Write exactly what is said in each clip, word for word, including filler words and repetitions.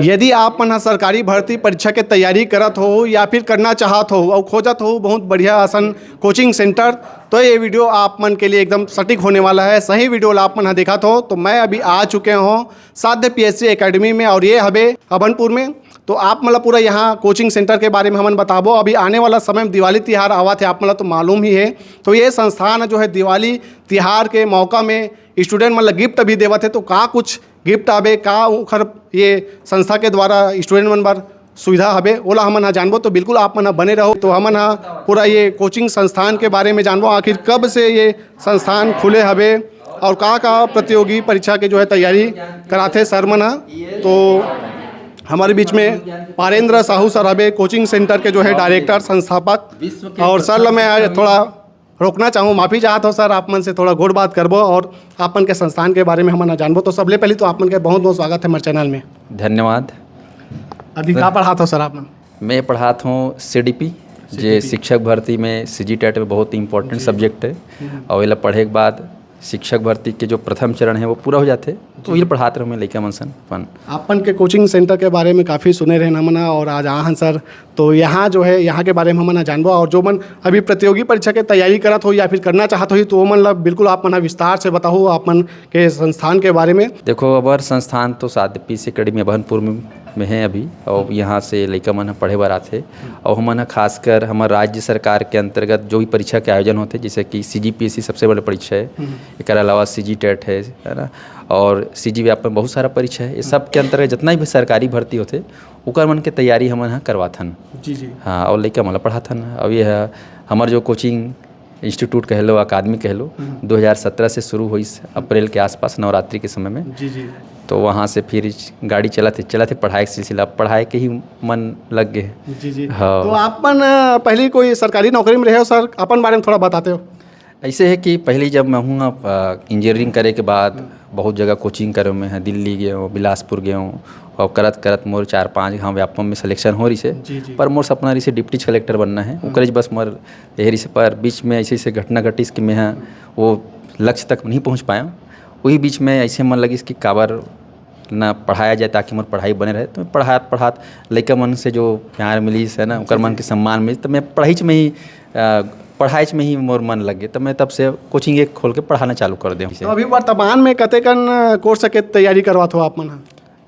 यदि आप मन ह सरकारी भर्ती परीक्षा के तैयारी करत हो या फिर करना चाहत हो और खोजत हो बहुत बढ़िया असन कोचिंग सेंटर, तो ये वीडियो आप मन के लिए एकदम सटीक होने वाला है। सही वीडियो ला आप मन ह देखत हो, तो मैं अभी आ चुके हूँ साध्य पीएससी एकेडमी में, और ये हबे अभनपुर में। तो आप मन ला पूरा यहाँ कोचिंग सेंटर के बारे में हमन बताबो। अभी आने वाला समय में दिवाली तिहार आवत है, आप मन ला तो मालूम ही है। तो ये संस्थान जो है दिवाली तिहार के मौका में स्टूडेंट मन ला गिफ्ट भी देवत है। तो का कुछ गिफ्ट आबे, का ओखर ये संस्था के द्वारा स्टूडेंट मन बर सुविधा हबे, ओला हमन ह जानबो। तो बिल्कुल आप मन ह बने रहो। तो हमन ह पूरा ये कोचिंग संस्थान के बारे में जानबो, आखिर कब से ये संस्थान खुले हबे और का का प्रतियोगी परीक्षा के जो है तैयारी कराथे सर मन ह। तो हमारे बीच में पारेंद्र साहू सर हबे, कोचिंग सेंटर के जो है डायरेक्टर, संस्थापक। और सर ल मैं आज थोड़ा रोकना चाहूँ, माफ़ी चाहत हो सर, आप मन से थोड़ा गोठ बात करबो और आप मन के संस्थान के बारे में हमन ह जानबो। तो सबले पहले तो आप मन के बहुत बहुत स्वागत है हमारे चैनल में। धन्यवाद। अभी का पढ़ात हो सर आप मन? मैं पढ़ात हूँ सीडीपी, जे सीडीपी। शिक्षक भर्ती में सीजी टेट में बहुत इंपॉर्टेंट जी। सब्जेक्ट है। हम्म। और एला पढ़े के बाद शिक्षक भर्ती के जो प्रथम चरण है वो पूरा हो जाते, तो ये पढ़ात रहूँ मैं लइका मन सन अपन। आप मन के कोचिंग सेंटर के बारे में काफ़ी सुने रहे हमन ह और आज आ हन सर, तो यहाँ जो है यहाँ के बारे में हमन ह जानबो। और जो मन अभी प्रतियोगी परीक्षा के तैयारी करत हो या फिर करना चाहत हो, तो वो मन ला बिल्कुल आप मन ह विस्तार से बताओ आप मन के संस्थान के बारे में। देखो, हमार संस्थान तो साध्य पीएससी एकेडमी अभनपुर में, में है अभी, और यहाँ से लइका मन ह पढ़े बर आथे। और हमन ह खासकर हमर राज्य सरकार के अंतर्गत जो भी परीक्षा के आयोजन होथे, जैसे कि सीजीपीएससी सबसे बड़े परीक्षा है, हम्म। एकर अलावा सीजी टेट है, है ना, और सीजी व्यापम बहुत सारा परीक्षा है। ये सब के अंतर्गत जितना भी सरकारी भर्ती होथे, ओकर मन के तैयारी हमन ह करवाथन। जी, जी। हाँ, और लइका मन ला पढ़ाथन। अब ये ह, हमर जो कोचिंग इंस्टीट्यूट कह लो, अकादमी कह लो, हम्म। दो हज़ार सत्रह से शुरू होइस, अप्रैल के आसपास, नवरात्रि के समय में। जी, जी। तो वहाँ से फिर गाड़ी चलत हे, चलत हे पढ़ाई के सिलसिला, पढ़ाई के ही मन लग गए। जी, जी। हाँ। तो आप मन, अ, पहले कोई सरकारी नौकरी में रहे हो सर, अपन बारे में थोड़ा बताते हो? ऐसे है कि पहले जब मैं हूँ, अ, इंजीनियरिंग करे के बाद हम्म। बहुत जगह कोचिंग करे में है, दिल्ली गए हूँ, बिलासपुर गए हूँ, और करत करत मोर चार पांच गाँव व्यापम में सिलेक्शन हो रही से। जी, जी। पर मोर सपना रही से डिप्टी कलेक्टर बनना है, हम्म। ओकरे बस मोर यही रही से। पर बीच में ऐसे ऐसे घटना घटिस कि मैं ह वो लक्ष्य तक नहीं पहुँच पाया। वही बीच में ऐसे मन लगिस कि काबर ना पढ़ाया जाए ताकि मोर पढ़ाई बने रहे। तो मैं पढ़ात पढ़ात लइका मन से जो प्यार मिलिस है ना, ओकर मन के सम्मान मिलिस, तो मैं पढ़ाई में ही, अ, पढ़ाई में ही मोर मन लग गए। तो मैं तब से कोचिंग एक खोल के पढ़ाना चालू कर दे। तो अभी वर्तमान में कतेकन कोर्स के तैयारी करवात हो आप मन ह?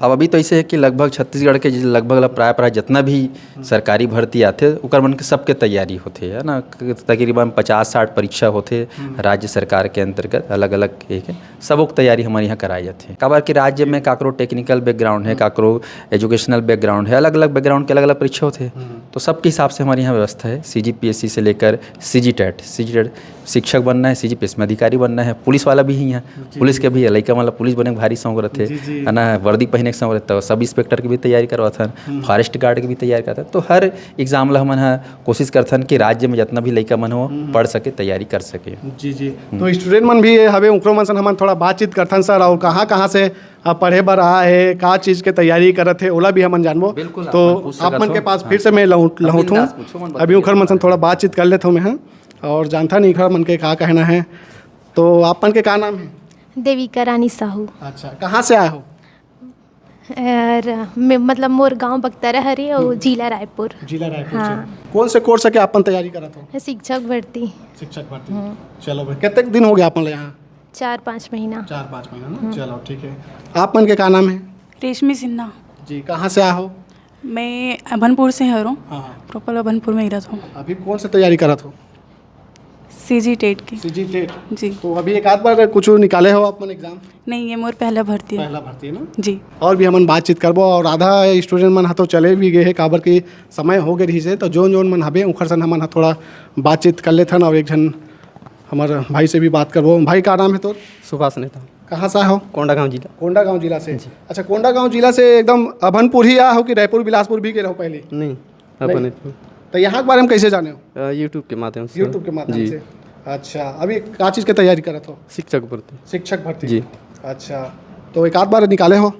अब अभी तो ऐसे है कि लगभग छत्तीसगढ़ के जिस, लगभग ल-, प्राय प्राय जितना भी हम्म। सरकारी भर्ती आथे, ओकर मन के सबके तैयारी होथे, है ना। क-, तकरीबन पचास साठ परीक्षा होथे हम्म। राज्य सरकार के अंतर्गत, अलग-अलग एक है। सबो के तैयारी हमारे यहाँ कराए जाथे। काबर कि राज्य में काकरो टेक्निकल बैकग्राउंड है, हम्म। काकरो एजुकेशनल बैकग्राउंड है, अलग-अलग बैकग्राउंड के अलग-अलग परीक्षा होथे। हम्म। तो सबके हिसाब से हमारे यहाँ व्यवस्था है, सीजीपीएससी से लेकर सीजी टेट, सीजी टेट शिक्षक बनना है, सीजीपीएस में अधिकारी बनना है, पुलिस वाला भी ही है। जी, पुलिस जी। के भी लइका मन ला पुलिस बने के भारी शौक रथे, जी, जी। है ना, वर्दी पहने के शौक रहता है, सब इंस्पेक्टर की भी तैयारी करवाथन, हम्म। फॉरेस्ट गार्ड की भी तैयारी करथन। तो हर एग्जाम ला हमन ह कोशिश करथन कि राज्य में जितना भी लइका मन हो, हम्म। पढ़ सके, तैयारी कर सके। जी, जी। हम्म। तो स्टूडेंट मन भी हवे, उनकरो मन से हमन थोड़ा बातचीत करथन सर, और कहाँ, कहाँ से, अ, पढ़े बर आए हे, का चीज़ के तैयारी करत हे, ओला भी हमन जानबो। बिल्कुल, तो आप मन पूछ सकत हो। आप मन के पास हाँ। फिर से मैं लहुट-, हाँ, लहुटहूँ। बिंदास पूछो, मन अभी उनकर मन से थोड़ा बातचीत कर लेथों मैं, हाँ, और जानथन इनकर मन के का कहना है। तो आप मन के का नाम है? देविका रानी साहू। अच्छा, कहाँ से आए हो? और मैं, मतलब, मोर गांव बगतरा हरे और हम्म। जिला रायपुर। जिला रायपुर हाँ। से। कौन से कोर्स के अपन तैयारी करत हो? शिक्षक भर्ती। शिक्षक भर्ती। हम्म। चलो भाई, कितने दिन हो गया अपन यहाँ? चार पाँच महीना। चार पाँच महीना ना? हम्म। चलो, ठीक है। आप मन के का नाम है? रेशमी सिन्हा। जी, कहाँ से आए हो? मैं अभनपुर से हरों। हाँ, हाँ। प्रॉपर अभनपुर में ही रहता हूँ। अभी कौन से तैयारी करत हो? सीजी टेट की। CG TET. जी। तो अभी एक आध बार कुछ निकाले हो आप मन एग्जाम? नहीं, ये मोर पहला भर्ती है। पहला भर्ती है ना? जी। और भी हमन बातचीत करबो, और आधा स्टूडेंट मन ह तो चले भी गए हे, काबर कि समय हो गए रहिस हे। तो जोन जोन मन हबे, उखर सन हमन ह थोड़ा बातचीत कर लेथन, और एक झन हमर भाई से भी बात करबो। भाई, का नाम है तोर? सुभाष नेता। कहाँ से आए हो? कोंडागांव जिला। कोंडागांव जिला से? जी। अच्छा, कोंडागांव जिला से एकदम अभनपुर ही आए हो कि रायपुर, बिलासपुर भी गए रहो पहले? नहीं, नहीं। अपन है। तो यहाँ के बारे में कैसे जाने हो? अ, YouTube के माध्यम से। YouTube के माध्यम जी। से। अच्छा, अभी का चीज़ के तैयारी करत हो? शिक्षक भर्ती। शिक्षक भर्ती? जी। अच्छा, तो एक आध बार निकाले हो?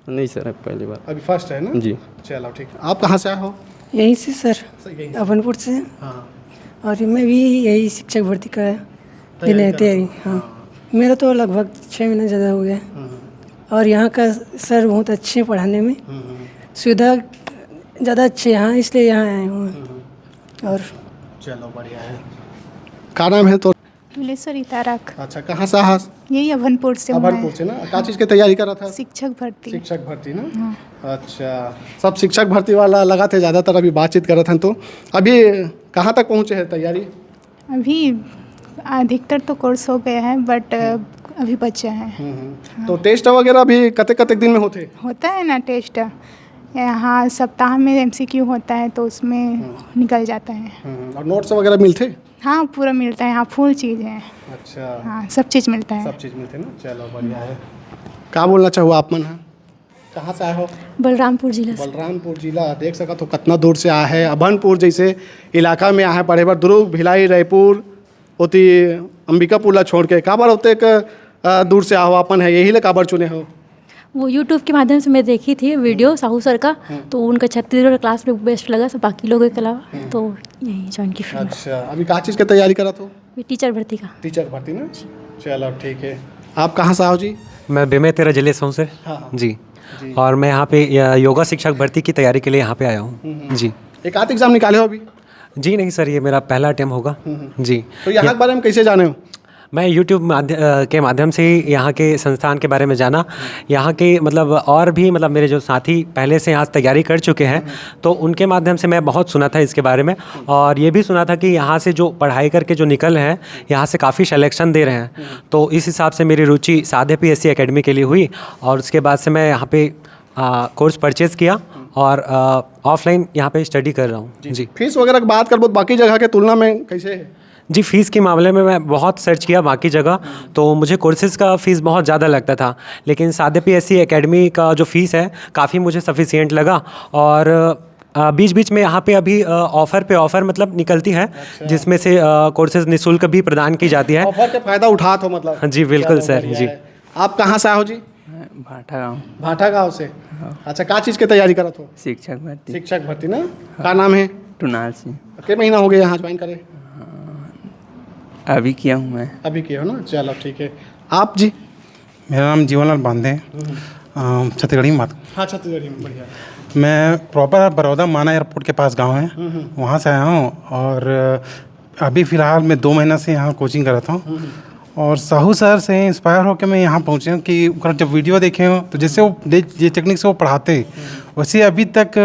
नहीं सर, अब पहली बार। अभी फर्स्ट है ना? जी। चलो, ठीक है। आप कहाँ से आए हो? यहीं से सर, सर, यहीं से। अभनपुर से। हाँ। और मैं भी यही शिक्षक भर्ती का है। तैयारी देने करत तैयारी, हो? हाँ। हाँ। मेरा तो लगभग छः महीने ज़्यादा हो गया है। हम्म। और यहाँ का सर बहुत अच्छे हैं पढ़ाने में। सुविधा ज़्यादा अच्छे हैं यहाँ, इसलिए यहाँ आए हुए हैं। और चलो, बढ़िया है। का नाम है तो? फुलेश्वरी तारक। अच्छा, कहाँ से आहा? यही अभनपुर से हूँ अभनपुर मैं। से ना। का चीज़ के तैयारी करा था? शिक्षक भर्ती। शिक्षक भर्ती ना। अच्छा, सब शिक्षक भर्ती वाला लगा थे ज़्यादातर, अभी बातचीत करत हन। तो अभी कहाँ तक पहुँचे हैं तैयारी? अभी अधिकतर तो कोर्स हो गया है, बट अभी बचा है। हम्म, हम्म। तो टेस्ट वगैरह भी कतेक कतेक दिन में होते? होता है ना टेस्ट, यहाँ सप्ताह में एमसीक्यू होता है, तो उसमें निकल जाता है। हम्म, और नोट्स वगैरह मिलते? हाँ, पूरा मिलता है यहाँ, फुल चीज़ है। अच्छा, हाँ, सब चीज़ मिलता है। सब चीज़ मिलते ना। चलो, बढ़िया है। का बोलना चाहो आप मन? हाँ, कहाँ से आए हो? बलरामपुर जिला से। बलरामपुर जिला। देख सकत हो, कितना दूर से आए हैं। अभनपुर जैसे इलाका में आए हैं पढ़े बर। दुर्ग, भिलाई, रायपुर, ओती अंबिकापुर ला छोड़ के। काबर ओतेक, अ, दूर से आहो? अपन है, यही ले काबर चुने हो? वो यूट्यूब के माध्यम से मैं देखी थी वीडियो साहू सर का, तो उनका छत्तीसगढ़ क्लास में बेस्ट लगा सब बाकी लोगों के अलावा, तो यही ज्वाइन की फिर। अच्छा, अभी का चीज़ के तैयारी करत हो? ये टीचर भर्ती का। टीचर भर्ती ना। चलो, ठीक है। आप कहाँ से आओ जी? मैं बेमेतरा जिले से हूँ सर। हाँ, हाँ। जी। और मैं यहाँ पे अ, योगा शिक्षक भर्ती की तैयारी के लिए यहाँ पे आया हूँ। जी। एक आध एग्जाम निकाले हो अभी? जी नहीं सर, ये मेरा पहला अटैम्प्ट होगा। जी। तो यहाँ के बारे में कैसे जाने हो? मैं यूट्यूब माध्य, अ, के माध्यम से ही यहाँ के संस्थान के बारे में जाना। यहाँ के मतलब और भी मतलब मेरे जो साथी पहले से यहाँ तैयारी कर चुके हैं, तो उनके माध्यम से मैं बहुत सुना था इसके बारे में। और ये भी सुना था कि यहाँ से जो पढ़ाई करके जो निकल रहे हैं, यहाँ से काफ़ी सिलेक्शन दे रहे हैं। तो इस हिसाब से मेरी रुचि साध्य पीएससी एकेडमी के लिए हुई और उसके बाद से मैं यहाँ पे कोर्स परचेज़ किया और ऑफलाइन यहाँ पे स्टडी कर रहा हूँ। जी। फीस वगैरह की बात करबो तो बाकी जगह के तुलना में कैसे है? जी, फीस के मामले में मैं बहुत सर्च किया बाकी जगह, तो मुझे कोर्सेज़ का फ़ीस बहुत ज़्यादा लगता था, लेकिन साध्य पीएससी एकेडमी का जो फ़ीस है काफ़ी मुझे सफिशिएंट लगा। और अ, बीच बीच में यहाँ पे अभी ऑफ़र पे ऑफ़र मतलब निकलती है, जिसमें से कोर्सेज़ निःशुल्क भी प्रदान की जाती है। ऑफर का फ़ायदा उठा थो मतलब। जी, बिल्कुल सर, जी। आप कहाँ से आओ जी? भाटा गाँव। भाटा गाँव से। अच्छा, का चीज़ के तैयारी करत हो? शिक्षक भर्ती। शिक्षक भर्ती ना। का नाम है? टुनाल सिंह। के महीना हो गया यहाँ ज्वाइन करे? अभी किया हूँ मैं। अभी किया हो ना, चलो ठीक है। आप जी? मेरा नाम जीवनलाल बांधे है। अम, छत्तीसगढ़ी में बात। हाँ, छत्तीसगढ़ी में, बढ़िया। मैं प्रॉपर बड़ौदा माना एयरपोर्ट के पास गांव है, वहाँ से आया हूँ। और अभी फ़िलहाल मैं दो महीना से यहाँ कोचिंग करता हूँ। और साहू सर से इंस्पायर होकर मैं यहाँ पहुँचे हूँ कि ओकर जब वीडियो देखे हूँ तो जैसे वो दे- जे टेक्निक से वो पढ़ाते हैं, वैसे अभी तक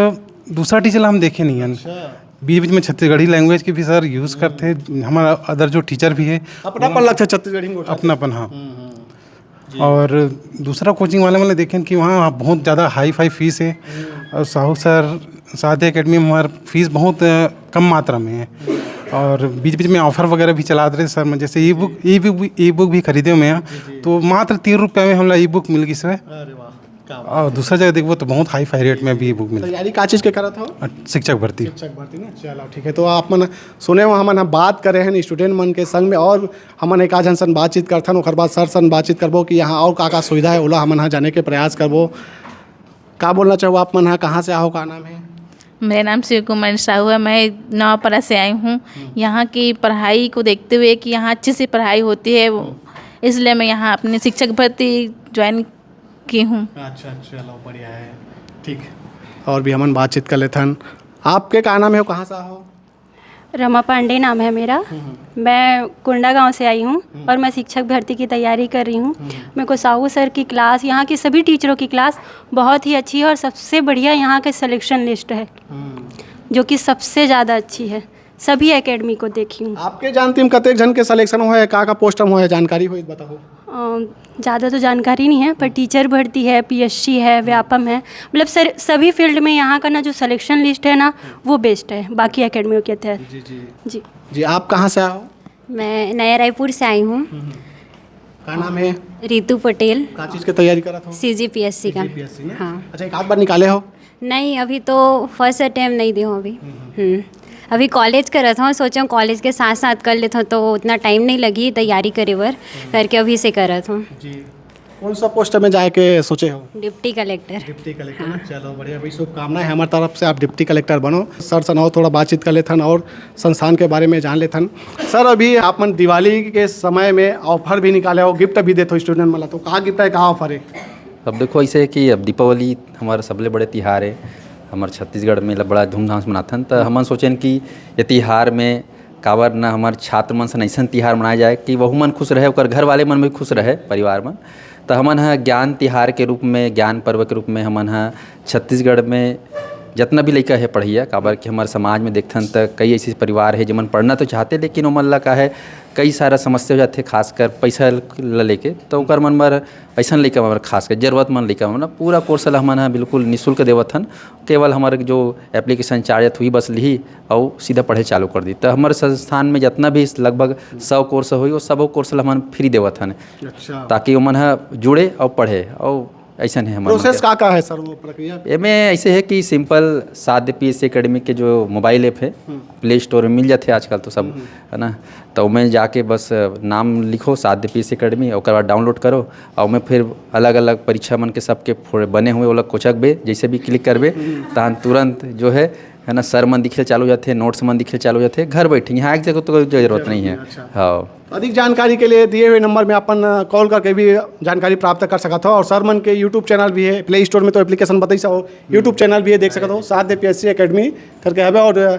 दूसरा टीचर हम देखे नहीं हैं। बीच बीच में छत्तीसगढ़ी लैंग्वेज की भी सर यूज़ करते हैं, हमारा अदर जो टीचर भी है। अपनापन लगता है छत्तीसगढ़ी में। अपनापन, हाँ। और दूसरा कोचिंग वाले मैंने देखे कि वहाँ बहुत ज़्यादा हाई फाई फीस है। और साहू सर साध्य एकेडमी में हमारी फीस बहुत अ, कम मात्रा में है। और बीच बीच में ऑफर वगैरह भी चला रहे सर, मैं जैसे ई बुक ई बुक ई बुक भी खरीदे हुए हैं, तो मात्र तीन रुपया में हमला ई बुक मिल गई सर। अरे वाह, क्या बात। और दूसरा जगह देखो तो बहुत हाई फाई रेट में भी ई बुक मिलता है। तैयारी का चीज़ के करत हो? अ, शिक्षक भर्ती। शिक्षक भर्ती ना, चलो ठीक है। तो आप मन सुने हो, हमन ह बात करे हैं स्टूडेंट मन के संग में और हमन एक आध झन सन बातचीत करथन, ओकर बाद सर सन बातचीत करबो कि यहाँ और का का सुविधा है, ओला हमन ह जाने के प्रयास करबो। का बोलना चाहो आप मन ह, कहाँ से आहो, का नाम है? मेरा नाम शिव कुमारी साहू है। मैं नवापारा से आई हूँ। यहाँ की पढ़ाई को देखते हुए कि यहाँ अच्छे से पढ़ाई होती है, वो इसलिए मैं यहाँ अपनी शिक्षक भर्ती ज्वाइन की हूँ। अच्छा, चलो बढ़िया है, ठीक। और भी हमन बातचीत कर लेथन। आपके का नाम है, कहाँ से आहो? रमा पांडे नाम है मेरा। मैं कोंडागांव से आई हूँ और मैं शिक्षक भर्ती की तैयारी कर रही हूँ। मेरे को साहू सर की क्लास, यहाँ की सभी टीचरों की क्लास बहुत ही अच्छी है और सबसे बढ़िया यहाँ के सिलेक्शन लिस्ट है, जो कि सबसे ज़्यादा अच्छी है। सभी एकेडमी को देखी हूँ। आपके जानती हम कतेक झन के सिलेक्शन होए, का का पोस्ट में होए, जानकारी होए, बताओ। अम, ज़्यादा तो जानकारी नहीं है, पर टीचर भर्ती है, पीएससी है, व्यापम है, मतलब सर, सभी फील्ड में यहाँ का ना जो सिलेक्शन लिस्ट है ना, वो बेस्ट है बाकी एकेडमियों के तहत। जी जी। जी। जी, आप कहाँ से आए हो? मैं नया रायपुर से आई हूँ। का नाम है? रितु पटेल। का चीज़ के तैयारी करत हो? सीजीपीएससी का। सीजीपीएससी ना? हाँ। अच्छा, एक आध बार निकाले हो? नहीं, अभी तो फर्स्ट अटैम्प्ट नहीं दी हूँ अभी। हम्म। अभी कॉलेज करत हूँ, सोचा हूँ कॉलेज के साथ साथ कर लेता हूँ, तो उतना टाइम नहीं लगी तैयारी करे बर, करके अभी से करत हूँ। जी। कौन सा पोस्ट में जाए के सोचे हो? Deputy collector. डिप्टी कलेक्टर ना? चलो बढ़िया भाई, शुभकामनाएं हमारे तरफ से, आप डिप्टी कलेक्टर बनो। सर से ना थोड़ा बातचीत कर लेथन और संस्थान के बारे में जान लेथन। सर, अभी आप मन दिवाली के समय में ऑफर भी निकाले हो, गिफ्ट भी देते हो स्टूडेंट वाला, तो का गिफ्ट है, का ऑफर है? अब देखो, ऐसे है कि अब दीपावली हमारा सबले बड़े तिहार है, हमारे छत्तीसगढ़ में ल-, बड़ा धूमधाम से मनाथन। त हमन सोचेन कि ये तिहार में काबर न हमारे छात्र मन से ऐसन तिहार मनाया जाए कि वहू मन खुश रहे, ओकर घर वाले मन भी खुश रहे, परिवार मन। त हमन ह ज्ञान तिहार के रूप में, ज्ञान पर्व के रूप में हमन ह छत्तीसगढ़ में जतना भी लइका है पढ़इया, काबर कि हमारे समाज में देखथन त कई ऐसे परिवार है जेमन पढ़ना तो चाहते, लेकिन ओमन ला का है, कई सारा समस्या हो जाथे, खासकर पैसा ल लेके। तो ओकर मन बर, ऐसन लइका मन बर खासकर जरूरतमंद लइका मन ला पूरा कोर्स ला हमन ह बिल्कुल निःशुल्क देवत हन। केवल हमारे जो एप्लीकेशन चार्ज है वही बस लिही, अउ सीधा पढ़े चालू कर दी। तो हमारे संस्थान में जितना भी लगभग सौ कोर्स होई, वो सबो कोर्स ला हमन फ्री देवत हन, अच्छा। ताकि ओमन ह जुड़े अउ पढ़े। अउ ऐसन है हमारे प्रोसेस मन के। का का है सर, वो प्रक्रिया? एमे ऐसे है कि सिंपल साध्य पीएससी एकेडमी के जो मोबाइल ऐप है, प्ले स्टोर में मिल जाते आजकल तो सब, है ना? तो ओमे जाके बस नाम लिखो, साध्य पीएससी एकेडमी, ओकर बाद डाउनलोड करो, और ओमे फिर अलग अलग परीक्षा मन के सबके फो-, बने हुए ओला कोचक बे, जैसे भी क्लिक करबे, तहन तुरंत जो है, है ना, सर मन दिखे चालू हो जाते, नोट्स मन दिखे चालू हो जाते, घर बैठे, यहाँ एक जगह तो कोई जरूरत नहीं है। अच्छा। हाँ। अधिक जानकारी के लिए दिए हुए नंबर में अपन, अ, कॉल करके भी जानकारी प्राप्त कर सकत हो। और सर मन के यूट्यूब चैनल भी है, प्ले स्टोर में तो एप्लीकेशन बताइस हो, यूट्यूब चैनल भी है, देख सकत हो, साध्य पीएससी एकेडमी करके हवे। और, अ,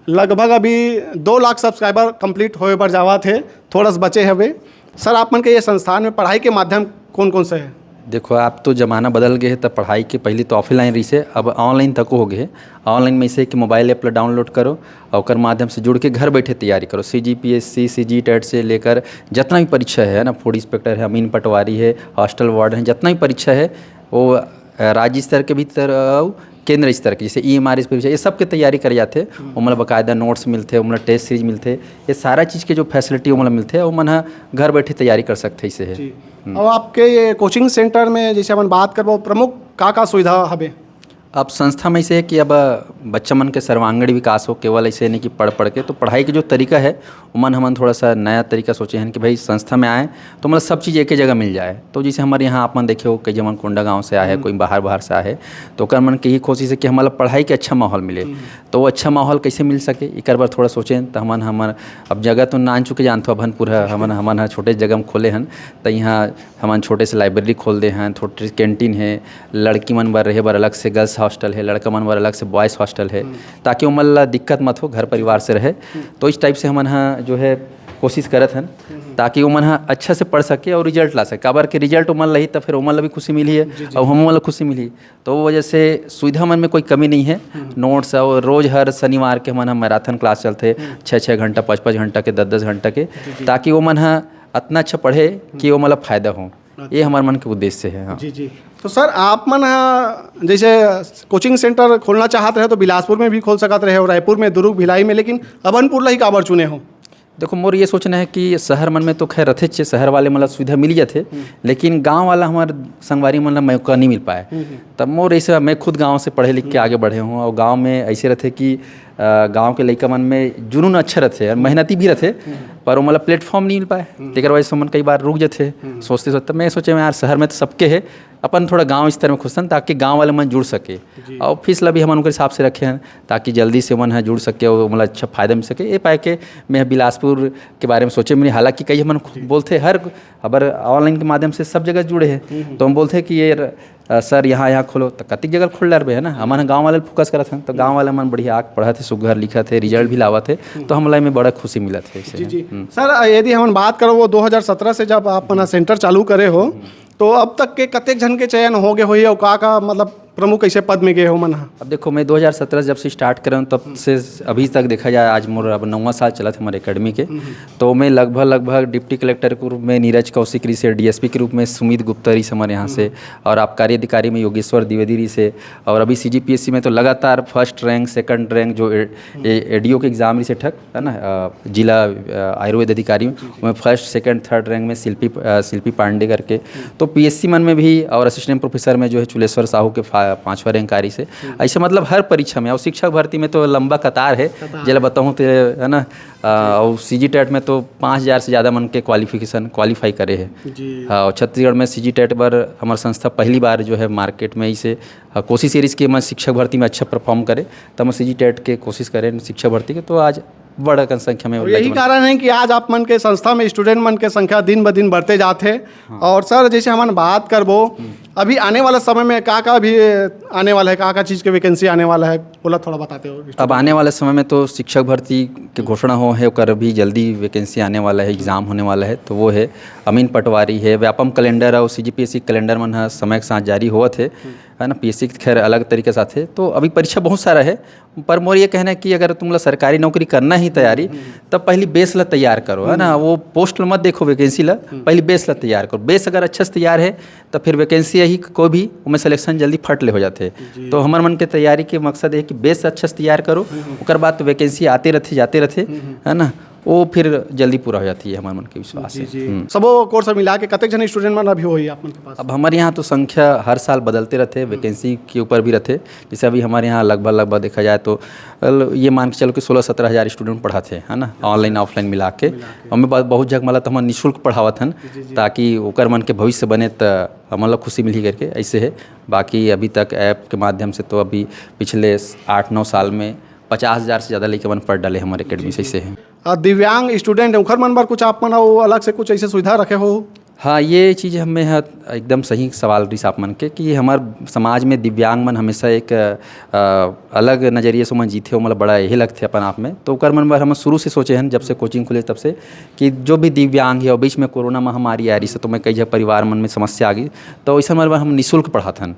लगभग अभी दो लाख सब्सक्राइबर कंप्लीट होए बर जावत है, थोड़ा सा बचे हवे। सर, आप मन के ये संस्थान में पढ़ाई के माध्यम कौन कौन से है? देखो, आप तो जमाना बदल गए है, तब पढ़ाई के पहले तो ऑफलाइन रही से, अब ऑनलाइन तक हो गए है। ऑनलाइन में इसे कि मोबाइल ऐप ला डाउनलोड करो और ओकर माध्यम से जुड़ के घर बैठे तैयारी करो। सीजीपीएससी, सीजी टेट से लेकर जितना भी परीक्षा है ना, फूड इंस्पेक्टर है, अमीन पटवारी है, हॉस्टल वार्डन है, जितना भी परीक्षा है, वो, अ, राज्य स्तर के भीतर अउ केंद्र स्तर के, जैसे ईएमआरएस परीक्षा, ये सब के तैयारी करे जाथे। ओमन ला बाकायदा नोट्स मिलथे, ओमन ला टेस्ट सीरीज मिलथे, ये सारा चीज़ के जो फैसिलिटी ओमन ला मिलथे, ओमन ह घर बैठे तैयारी कर सकथे। इसे है। जी। अब आपके ये कोचिंग सेंटर में जैसे अपन बात करबो, प्रमुख का का सुविधा हवे? अब संस्था में ऐसे है कि अब बच्चा मन के सर्वांगीण विकास हो, केवल ऐसे नहीं कि पढ़ पढ़ के, तो पढ़ाई के जो तरीका है, ओमन हमन थोड़ा सा नया तरीका सोचे हन कि भाई, संस्था में आए तो मतलब सब चीज़ एक ही जगह मिल जाए। तो जैसे हमारे यहाँ आप मन देखे हो, कई जमन कोंडागांव से आए हैं, कोई बाहर बाहर से आए हैं, तो ओकर मन के ही कोशिश है कि हमारा पढ़ाई के अच्छा माहौल मिले। तो वो अच्छा माहौल कैसे मिल सके, एकर बर थोड़ा सोचें। तो हमन, हमन अब जगह तो नान चुके जानथो, अभनपुर है, हमन, हमन ह छोटे जगह में खोले हन। तो यहाँ हमन छोटे से लाइब्रेरी खोल दे हन, छोटे से कैंटीन है, लड़की मन बर रहे बर अलग से गर्ल्स हॉस्टल है, लड़का मन बर अलग से बॉयज़ हॉस्टल है, ताकि ओमन ला दिक्कत मत हो, घर परिवार से रहे। तो इस टाइप से हमन ह जो है कोशिश करत हन, ताकि ओमन ह अच्छा से पढ़ सके और रिजल्ट ला सके। काबर के रिजल्ट ओमन लही, त फिर ओमन ला भी खुशी मिली है और हमन ला खुशी मिली। तो वो वजह से सुविधा मन में कोई कमी नहीं है। नोट्स और रोज हर शनिवार के हमन ह मैराथन क्लास चलथे, छः छः घंटा, पाँच पाँच घंटा के, दस दस घंटा के, ताकि ओमन ह अतना अच्छा पढ़े कि ओमन ला फायदा हो। ये हमारे मन के उद्देश्य है। हाँ। जी, जी। तो सर, आप मन ह जैसे कोचिंग सेंटर खोलना चाहत रहे तो बिलासपुर में भी खोल सकत रहे हो, रायपुर में, दुर्ग, भिलाई में, लेकिन अभनपुर ला ही काबर चुने हो? देखो, मोर ये सोचना है कि शहर मन में तो खैर रथेच, शहर वाले मन ला सुविधा मिल जाथे, लेकिन गांव वाला हमारे संगवारी मन ला मौका नहीं मिल पाए। तब मोर ऐसे, मैं खुद गांव से पढ़े लिख के आगे बढ़े हूँ और गांव में ऐसे रहथे कि, अ, गांव के लइका मन में जुनून अच्छा रहथे और मेहनती भी रहथे, पर ओमन ला प्लेटफॉर्म नहीं मिल पाए। तेकर वजह से ओमन कई बार रुक जाथे। सोचते सोचते मैं सोचे, मैं यार, शहर में तो सबके है, अपन थोड़ा गांव स्तर में खोजथन, ताकि गांव वाले मन जुड़ सके। और फीस ला भी हमन ओकर हिसाब से रखे हन, ताकि जल्दी से ओमन ह जुड़ सके और ओमन ला अच्छा फायदा मिल सके। ये पाए के मैं बिलासपुर के बारे में सोचे, मैंने, हालांकि कई हमन बोलथे हर, अबर ऑनलाइन के माध्यम से सब जगह जुड़े हैं, तो हम बोलथे कि ये र-, अ, सर, यहाँ, यहाँ खोलो, तो कतिक जगह खोल डरबे, है ना? हमन गांव वाले फोकस करत हन, तो गांव वाले मन बढ़िया आके पढ़त है, सुघर लिखत है, रिजल्ट भी लावत है, तो हमला एमे बड़ा खुशी मिलत है। जी, जी। सर, यदि हमन बात करो, वो दो हज़ार सत्रह से जब आप अपना सेंटर चालू करे हो, तो अब तक के कतेक झन के चयन हो गए होही, और का, का मतलब प्रमुख ऐसे पद में गए हो मन ह? अब देखो, मैं दो हज़ार सत्रह जब से स्टार्ट करे हूँ, तब से अभी तक देखा जाए, आज मोर अब नौवां साल चलत है हमारे एकेडमी के। तो मैं लगभग, लगभग डिप्टी कलेक्टर के रूप में नीरज कौशिक रही से, डीएसपी के रूप में सुमित गुप्ता रही से हमारे यहाँ से, और आबकारी अधिकारी में योगेश्वर द्विवेदी रही से, और अभी सीजीपीएससी में तो लगातार फर्स्ट रैंक, सेकंड रैंक, जो ए-, ए-, एडीओ के एग्जाम रही से ठक, है ना, अ, जिला, अ, आयुर्वेद अधिकारी, उसमें फर्स्ट, सेकंड, थर्ड रैंक में शिल्पी, अ, शिल्पी पांडे करके। तो पीएससी मन में भी और असिस्टेंट प्रोफेसर में जो है चुलेश्वर साहू के फा-, पांचवा रैंक आ रही से। ऐसे मतलब हर परीक्षा में, और शिक्षक भर्ती में तो लंबा कतार है, जेला बताऊँ तो, है ना, अ, और सीजी टेट में तो पाँच हज़ार से ज़्यादा मन के क्वालिफिकेशन, क्वालिफाई करे है। हाँ, और छत्तीसगढ़ में सीजी टेट पर हमारी संस्था पहली बार जो है मार्केट में इसे, हाँ, कोशिश ये रही कि मैं शिक्षक भर्ती में अच्छा परफॉर्म करे, तो मैं सीजी टेट के कोशिश करें शिक्षक भर्ती के। तो आज बड़ा कन संख्या में और यही लइका मन। कारण है कि आज आप मन के संस्था में स्टूडेंट मन के संख्या दिन ब दिन बढ़ते जात हे। हाँ। और सर, जैसे हमन बात करबो, अभी आने वाला समय में का का भी आने वाला है, का का चीज़ के वैकेंसी आने वाला है, ओला थोड़ा बताते हो। अब आने वाले समय में तो शिक्षक भर्ती के घोषणा हो है, ओकर भी जल्दी वैकेंसी आने वाला है, एग्ज़ाम होने वाला है। तो वो है अमीन पटवारी है, व्यापम कैलेंडर और सीजीपीएससी कैलेंडर मन ह समय के साथ जारी होवत है, है ना। पीएससी के खैर अलग तरीके से आथे, तो अभी परीक्षा बहुत सारा है। पर मोर ये कहना है कि अगर तुमला सरकारी नौकरी करना ही तैयारी, तब पहली बेस ला तैयार करो, है ना। वो पोस्ट ला मत देखो, वैकेंसी ला, पहली बेस ला तैयार करो। बेस अगर अच्छा से तैयार है, तो फिर वैकेंसी यही कोई भी, ओमे सिलेक्शन जल्दी फट ले हो जाथे। तो हमर मन के तैयारी के मकसद है कि बेस अच्छा से तैयार करो, ओकर बाद तो वैकेंसी आते रहथे, जाते रहथे, है ना। वो फिर जल्दी पूरा हो जाती है, हमर मन के विश्वास जी है। जी। हम्म। सबो कोर्स मिला के कतेक झन स्टूडेंट मन अभी होही आप मन के पास? अब हमारे यहाँ तो संख्या हर साल बदलते रहते, वैकेंसी के ऊपर भी रहते। जैसे अभी हमारे यहाँ लगभग लगभग देखा जाए तो ल-, ये मान के चलो कि सोलह सत्रह हज़ार स्टूडेंट पढ़त हे, है ना, ऑनलाइन ऑफलाइन मिला के। हमें बहुत, बहुत जगह मतलब तो हम निःशुल्क पढ़ावत हन, ताकि ओकर मन के भविष्य बने, त हमन ला खुशी मिलही करके, ऐसे है। बाकी अभी तक ऐप के माध्यम से तो अभी पिछले आठ नौ साल में पचास हज़ार से ज़्यादा लइका मन पढ़ डाले हमारे एकेडमी से, ऐसे है। आ, दिव्यांग स्टूडेंट है, उखर मन बर कुछ आप मन अउ अलग से कुछ ऐसे सुविधा रखे हो? हाँ, ये चीज़ हमें ह-, एकदम सही सवाल रिहिस आप मन के कि हमार समाज में दिव्यांग मन हमेशा एक, अ, अलग नज़रिए से ओमन जीथे, ओमन ला बड़ा यही लगथे अपन आप में। तो ओकर मन बर हम शुरू से सोचे हन, जब से कोचिंग खुले तब से, कि जो भी दिव्यांग है, और बीच में कोरोना महामारी आ रही से, तो मैं कई जगह परिवार मन में समस्या आ गई, तो ऐसा मन बर हम निःशुल्क पढ़ात हन।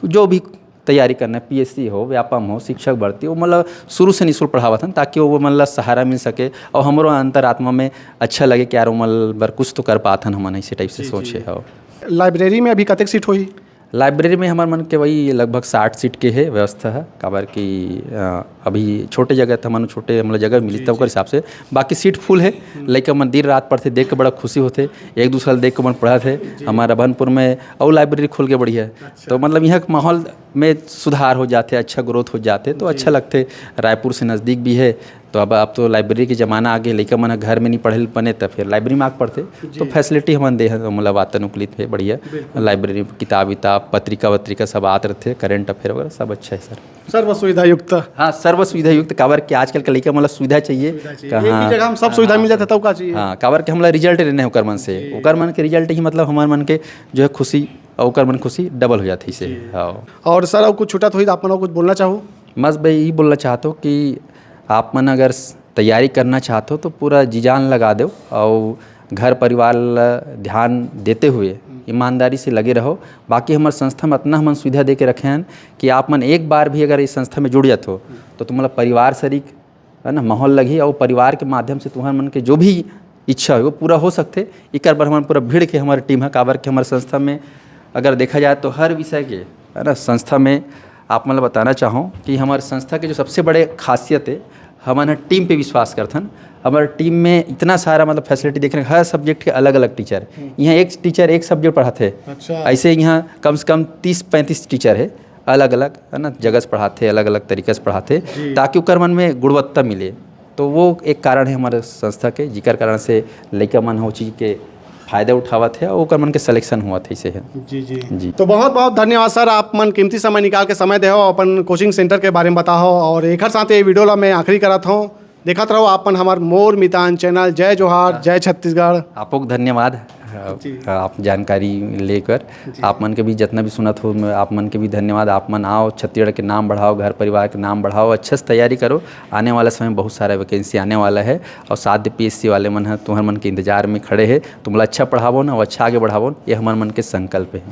जो भी तैयारी करना है, पीएससी हो, व्यापम हो, शिक्षक भर्ती हो, मतलब शुरू से निःशुल्क पढ़ावत हन, ताकि वो मतलब सहारा मिल सके और हमरो अंतरात्मा में अच्छा लगे कि यार, वो मतलब बर कुछ तो कर पात हन हमन, ऐसे टाइप से सोच है। हो। लाइब्रेरी में अभी कतेक सीट होही? लाइब्रेरी में हमार मन के वही लगभग साठ सीट के है व्यवस्था है, काबर कि, अ, अभी छोटे जगह त हमन छोटे, मतलब, जगह मिली त ओकर हिसाब से, बाकी सीट फुल है। लइका मन दिन रात पढ़थे, देख के बड़ा खुशी होथे, एक दूसरा ल देख के मन पढ़त है। हमार अभनपुर में अउ लाइब्रेरी खुल के बढ़िया है, तो मतलब यहाँ के माहौल में सुधार हो जाथे, अच्छा ग्रोथ हो जाथे, तो अच्छा लगथे। रायपुर से नज़दीक भी है, तो अब, अब तो लाइब्रेरी के ज़माना आ गए, लइका मन ह घर में नहीं पढ़े ल बने, त फिर लाइब्रेरी में आके पढ़थे। तो फैसिलिटी हमन दे हन, मतलब, वातानुकूलित है, बढ़िया। लाइब्रेरी में किताब विताब, पत्रिका वत्रिका सब आत रहथे, करंट अफेयर वगैरह सब अच्छा है सर। सर्व सुविधा युक्त। हाँ, सर्व सुविधा युक्त, काबर कि आजकल के लइका मन ला सुविधा चाहिए। सुविधा चाहिए। एक ही जगह हम सब सुविधा मिल जाथे, तब का चाहिए? हाँ, काबर कि हमला रिजल्ट लेना है ओकर मन से, ओकर मन के रिजल्ट ही, मतलब, हमार मन के जो है खुशी, और ओकर मन खुशी डबल हो जाथे इसे। हाँ। और सर, अउ कुछ छूटत होही त आप मन अउ कुछ बोलना चाहो? बस भाई, यही बोलना चाहत हो कि आप मन अगर स-, तैयारी करना चाहत हो तो पूरा जी जान लगा दो और घर परिवार ल ध्यान देते हुए ईमानदारी से लगे रहो। बाकी हमर संस्था में इतना हमन सुविधा दे के रखे हैं कि आप मन एक बार भी अगर इस संस्था में जुड़ जात हो तो तुम्हारा परिवार सरीक, है ना, माहौल लगही और परिवार के माध्यम से तुम्हार मन के जो भी इच्छा हो वो पूरा हो सकथे। इकर बर हमन पूरा भिड़ के हमारी टीम है, काबर के हमारे संस्था में अगर देखा जाए तो हर विषय के, है ना, संस्था में आप मतलब बताना चाहूँ कि हमारे संस्था के जो सबसे बड़े खासियत है, हमन ह टीम पे विश्वास करथन। हमारे टीम में इतना सारा मतलब फैसिलिटी देख रहे हैं, हर सब्जेक्ट के अलग अलग टीचर। यहाँ एक टीचर एक सब्जेक्ट पढ़ाते हैं, अच्छा। ऐसे यहाँ कम से कम तीस पैंतीस टीचर है, अलग अलग, है ना, जगह से पढ़ाते, अलग अलग तरीके से पढ़ाते, ताकि ओकर मन में गुणवत्ता मिले। तो वो एक कारण है हमारे संस्था के, जिकर कारण से लइका मन ह वो चीज़ के फायदा उठावत है और ओकर मन के सिलेक्शन हुआ थे, इसे है। जी जी जी। तो बहुत बहुत धन्यवाद सर, आप मन कीमती समय निकाल के समय देहो, अपन कोचिंग सेंटर के बारे में बताहो। और एकर साथ ये वीडियो ला मैं आखिरी करत हूँ। देखत रहो आप मन हमार मोर मितान चैनल। जय जोहार, जय छत्तीसगढ़। आपको धन्यवाद। जी। आप जानकारी लेकर आप मन के भी जितना भी सुनत हो, मैं आप मन के भी धन्यवाद। आप मन आओ, छत्तीसगढ़ के नाम बढ़ाओ, घर परिवार के नाम बढ़ाओ, अच्छे से तैयारी करो। आने वाला समय बहुत सारा वैकेंसी आने वाला है और साध्य पीएससी वाले मन है तुम्हार मन के इंतजार में खड़े है। तुमला अच्छा पढ़ाबो ना, वो अच्छा आगे बढ़ाबो, ये हमार मन के संकल्प है।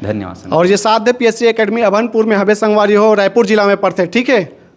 धन्यवाद संगवारी। और ये साध्य पीएससी एकेडमी अभनपुर में हबे संगवारी हो, रायपुर जिला में पड़थे, ठीक है।